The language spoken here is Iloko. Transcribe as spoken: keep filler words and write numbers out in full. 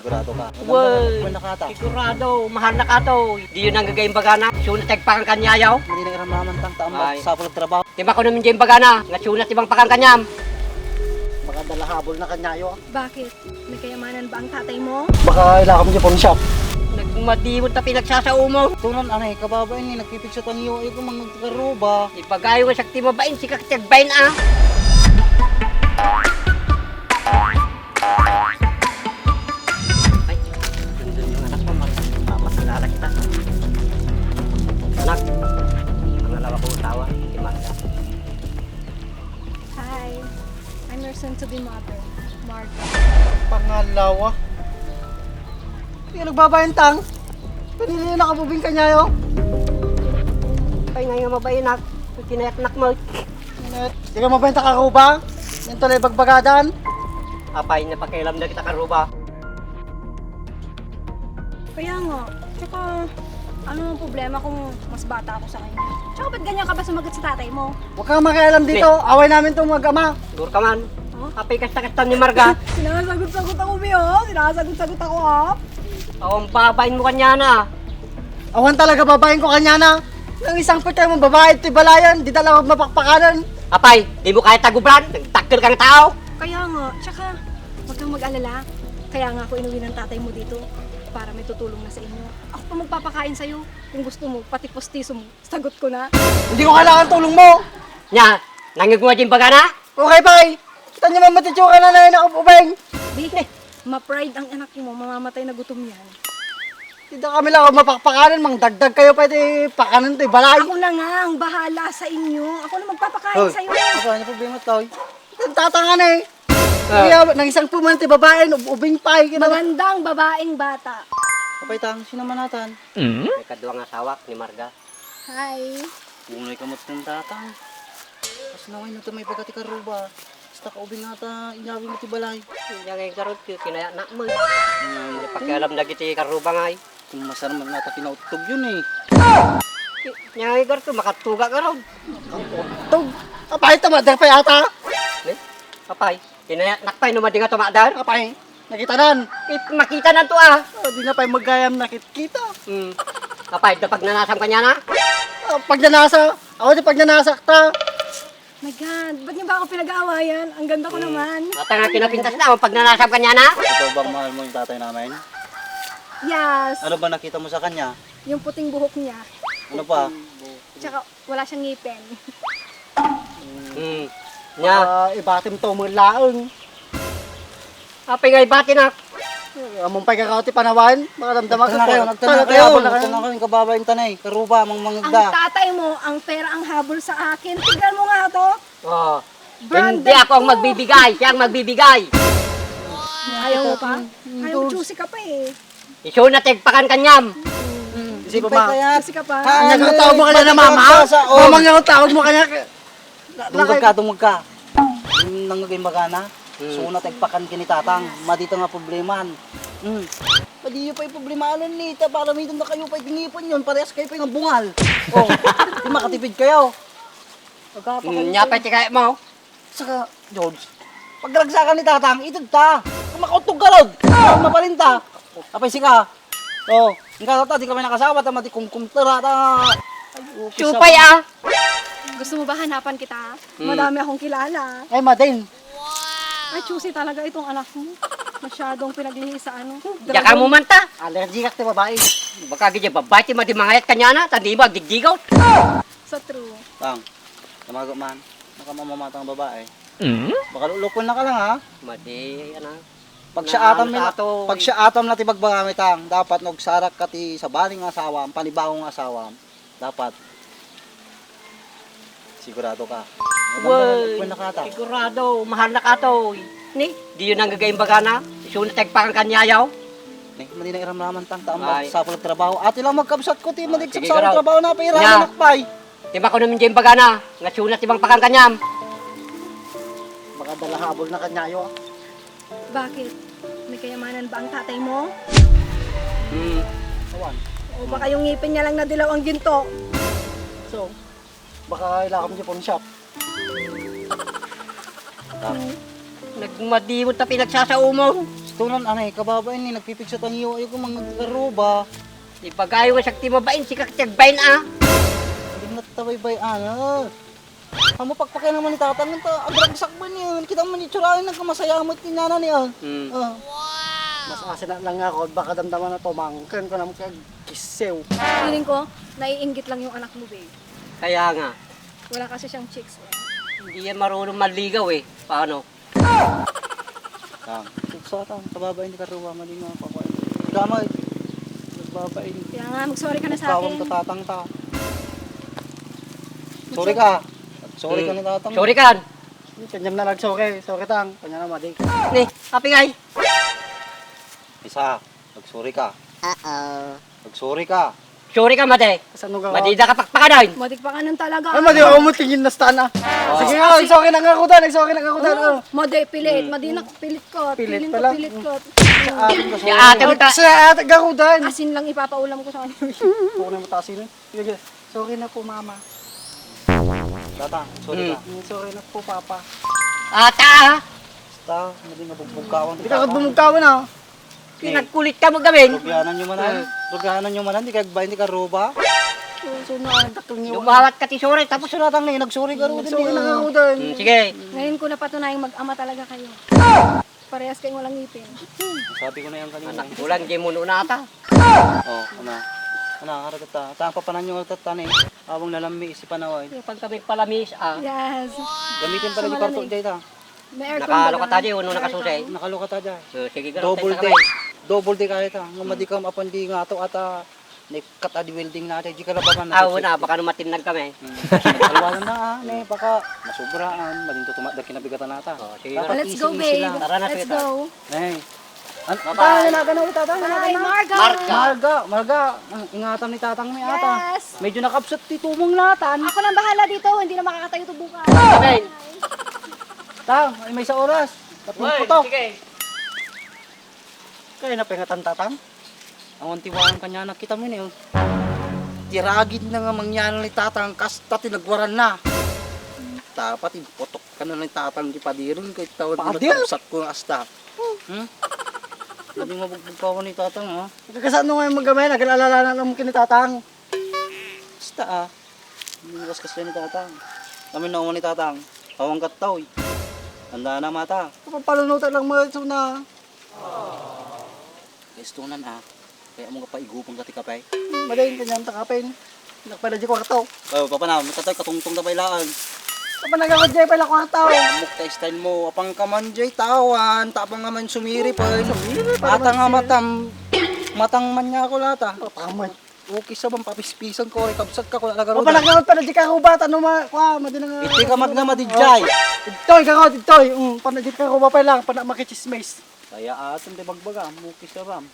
Sigurado ka? Wen, sigurado, mahal na kato. Diyo nanggaga imbagana, suna ti agpakan kaniayo? Madi na iramraman tang taam. Ay. Sapul trabaho. Ti makunem diay imbagana, nga suna ti mangpakan kaniam. Baka dala habol na kaniayo. Bakit? May kayamanan ba ang tatay mo? Baka ilakam di pawn shop. Nagmadimon ta pinagsasao mo. Tunon, anay, kababain ni, nagpipigsa tayo, ikaw mang nagkaruba. Ipagayo nga siak ti mabain, sika ti agbain, ah. Ay, nandun yung anak mo, Mar. Papakilala kita. Anak, ang alawa kong asawa, si Marga. Hi, I'm your soon-to-be mother, Marga. Pangalawa? Di ka nagbabaintang? Kanina yung nakabubing ka niya, yo? Ay, nga nga mabainak. Kinayaknak mo. Di ka mabenta karuba? Yung tulay bagbagadan? Apay, napakialam na kita karuba. Kaya nga, tsaka, ano ang problema kung mas bata ako sa kanya? Tsaka ba't ganyan ka ba sumagot sa tatay mo? Huwag kang makialam dito. Away namin itong mag-ama. Dur ka man. Oh? Apay kasta-kasta ni Marga. Sinasagot-sagot ako, Bi, oh. Sinasagot-sagot ako, oh. Awan babain mo kanya na. Awan talaga babain ko kanya na. Nang isang putay mong babae, ito'y balayan, di talaga mapakpakanan. Apay, di mo kaya tagubran? Nagdakkel kang tao. Kaya nga, tsaka, huwag kang mag-alala. Kaya nga ako inuwi ng tatay mo dito para may tutulong na sa inyo. Ako pa magpapakain sa'yo. Kung gusto mo, pati postiso mo, sagot ko na. Hindi ko kailangan tulong mo. Nya, nangigwa din baga na? Okay, pay. Kita niyo man matitsura na na yun ako, ubeng. Di, ma-pride ang anak mo, mamamatay na gutom yan. Dito kami lang mapakpakanan, mangdagdag kayo pa iti pakanan ti balay. Ako na nga ang bahala sa inyo. Ako na magpapakain Hoy, sa'yo. Ano ang problema, Toy? Ang tatangan eh. Ah. Kaya nang isang puman ti babae, ub-, ubing pa, eh, kina- Magandang babaeng bata. Apay tang, sino manatan? May kaduang asawak ni Marga. Hi. Unay ka met ken tatang. Kas naway no ta maibaga ti karuba. Basta kaubing nga ta inyawin mo ti balay. Nya ngay garud, kinayaknak mo. Pakialam dagiti karuba ngay. Kung masar man nga ta kinauttog yun eh. Nya ngay garud, makatuga garud. Tug. Apay, tumader pa yata. Eh? Apay, kinayaknak pay no madi nga tumader? Apay. Nakitanan. Eh, makitanan to, ah. Ah, di na pa'y magayam nakitkita. Hmm. Apay, da pagnanasam kanya na? Ah, pagnanasa. Ako di pagnanasak ta. My God, ba't niyo ba ako pinag-aawayan? Ang ganda ko naman. Ata nga kinapintas na, ang pagnanasam kanya na? Ikaw bang mahal mo yung tatay namin? Yes. Ano ba nakita mo sa kanya? Yung puting buhok niya. Ano pa? Tsaka wala siyang ngipin. Hmm. Nya. Ah, ibatim to mo laeng. Apay nga ibati na. Among pay kakao ti panawan, makadamdama ka. Nagtana kayo, nagtana kayo. Nagtana kayo, kababain tanay. Karuba, mang mangda. Ang tatay mo, ang pera ang habol sa akin. Tignan mo nga to. Oh. Branded to. Hindi ako ang magbibigay, siya ang magbibigay. Ayaw mo pa? Ayaw mo, choosy ka pa eh. Isu na ti agpakan kaniam. Isip pa. Kasi ka pa. Anya nga tawag mo kanya na mama? Mama nga ang tawag mo kanya. Dungag ka, dungag ka. Nangagay magana. Hmm. So na ti agpakan kini tatang. Madita nga probleman. Hmm. Padiyo pa yung problema ni ta para may na kayo pa yung ngipon yun. Parehas kayo pa yung bungal. Oh, di makatipid kayo. Agapa kayo. Nya pa ti kaya mo. Saka, George, pagragsakan ni tatang, itud ta. Kung makautog ka, Lord, mapalinta. Apay sika. Oh, ang kata, di kami nakasawa, tama di kumkumtera, ta. Ay, okay, Supay, ah. Gusto mo ba hanapan kita? Hmm. Madami akong kilala. Ay, Madin. Ay, choosy talaga itong anak mo. Masyadong pinaglihi sa ano. Diyan ka mo man ta. Allergy ka ti babae. Baka gidya babae, ti madi mangayat kanya na, tandi mo, agdigdigaw. Sa true. Tang, tamago man. Nakamamamatang babae. Mm? Baka lulukon na ka lang, ha? Madi, ano? Pag siya atam na, pag siya atam na ti bagbaga mi tang, dapat no agsarak ka ti sabali nga asawa, ang panibago nga asawa, dapat sigurado ka. Wen, sigurado, mahal na ka to. Ni, diyo nang gagayin bagana, isu na ti agpakan kaniayo. Ni, madi na iramraman tang, taam sapul trabaho. Ati lang magkabsat ko, ti madigsak sa trabaho na, pira na nakpay. Ti makunem diay imbagana, nga suna ti mangpakan kaniam. Baka dala habol na kaniayo. Bakit? May kayamanan ba ang tatay mo? Hmm. Awan. O baka yung ngipin niya lang nadilaw ang ginto? So, baka ilakam di pawn shop. Nagmadimon ta pinagsasao mo. Tunan anay, kababain ni nagpipigsa tayo, ayo ko mang nagkaruba. Ibagayo nga siak ti mabain, sika ti agbain a. Hindi na tabaybay, ano? Amo pagpakay naman ni tatang, ito, agragsak ba niya? Kita mo ni tsurayan, nagkamasaya mo, tinana niya. Hmm. Ah. Mas asin na lang ako, baka damdaman na tumangkang ko naman kag kisew. Feeling ko, naiinggit lang yung anak mo, babe. Kaya nga. Wala kasi siyang chicks, eh. Hindi yan marunong manligaw, eh. Paano? Tang. Sa tang, kababain ni Karuwa, mali nga ako. Gamay. Nagbabain. Kaya nga, mag-sorry ka na sa Pagkawang akin. Katatang ta. Sorry ka. Sorry ka Hmm. ni tatang. Sorry ka. Kanyam na lang, sorry. Sorry, tang. Kanya na, madi. Ni, apingay. Isa. Nagsorry ka. Uh-oh. Nagsorry ka. Sorry ka, madi. Saan mo gawa? Madi na kapakpakanan. Madik pa ka nun talaga. Ay, madi ako mo tingin na stan, ah. Oh. Sige nga, nagsorry na nga ako, dan. Nagsorry na nga ako, dan. Oh. Oh. Madi, pilit. Mm. Madi na, pilit ko. Pilit Piling ko, pala. Pilit ko. Sa akin ka, Sa sorry. Ate mo ta- Sa ate ka, ako, dan. Asin lang ipapaulam ko sa kanya. Ako na yung matasin, eh. Sige, sige. Sorry na po, mama. Tata, sorry Mm. ka. Mm, sorry na po, papa. Ata, ah. Basta, hindi mabugbog ka, Hindi ka bumugkawan, ah. Pinagkulit ka mo gamin. Rubianan nyo manan. Hmm. Rubianan nyo manan, di ka agbain, di ka ruba. So, so, na, dakkel nyo. Dumawat ka ti sorry, tapos Tapos suratang na, nagsuri ka rin. Nagsuri na nga ako, dan. Hmm, sige. Ngayon ko napatunayang mag-ama talaga kayo. Parehas kayong walang ngipin. Sabi ko na yan kanina. Anak ko lang, di mo nunata. Oh, ano? Ano, harap ta. Saan papanan nyo harap ta, ni? Awang nalammi, isi panaway. Yung pagkabig palamis, ah. Yes. Gamitin pala di Sumalamig. Karton, jay ta. May aircon Nakalukat ba? Tayo, ano May aircon. Nakasusay? Nakalukat tayo. So, sige, ganun, Double tayo D. Sakay. Double D kaya ta. Nga Hmm. madikam apan di nga to ata nagkat a di welding na tayo. Di ka labakan na Ah, wala. Baka numatinag kami. Hmm. Kalwanan na ah. Ne, baka masubraan. Malinto tumatdag kinabigatan nata. Oh, sige, Dapat ganun. Let's go, easy, easy babe. Lang. Tara na, Let's Peter. Go. Ne. An Bye-bye. Tama na ganaw, tata. Bye, Marga. Marga. Marga. Marga. Ang ingatan ni tatang may ata. Yes. Medyo nakapsat ti tumong natan. Ako nang bahala dito. Hindi na makakatayo to bukas. Amen. Tang, ay may sa oras. Tatlong Uy, putok. Sige. Kaya napengatan tatang. Ang unti walang kanya nakita mo ni, oh. Tiragid na nga mangyano ni tatang kasta tinagwaran na. Dapat imputok ka na ni tatang di padiron kay tawon Padir? Di nagkabsat ko nga asta. Hmm? Hindi mabugbog pa ako ni tatang, oh. Kakasano nga yung magamay, nag-alala na lang kini tatang. Basta, ah. Hindi mo kaskas ni tatang. Kami na ni tatang. Pawang kattaw, eh. Tanda na mata. Papalunutan lang mo ito na. Guys, tunan, ah. Kaya mo nga paigupang ka ti kapay. Madaling kanyang ta kapay. Nakpala di kwarto. Oh, papa na, matatoy katungtong ta pailaan. Papa nagawad di pala kwarto. Amok ta style mo, apang ka man di tawan, tapang nga man sumiri pa. Sumiri pa Ata naman nga siya. Matam, matang man nga ako lata. Papaman. Okay sa bang papispisan ko, ay kabsat ka, kung alaga Papa nagawad pala di ka rubat, ano ma, kwa, madi na nga. Iti ka magna madijay. Itoy, gawad, itoy. Um, panadit ka rubat pa lang, pana makichismis. Kaya atin ti bagbaga, mukis ka ram.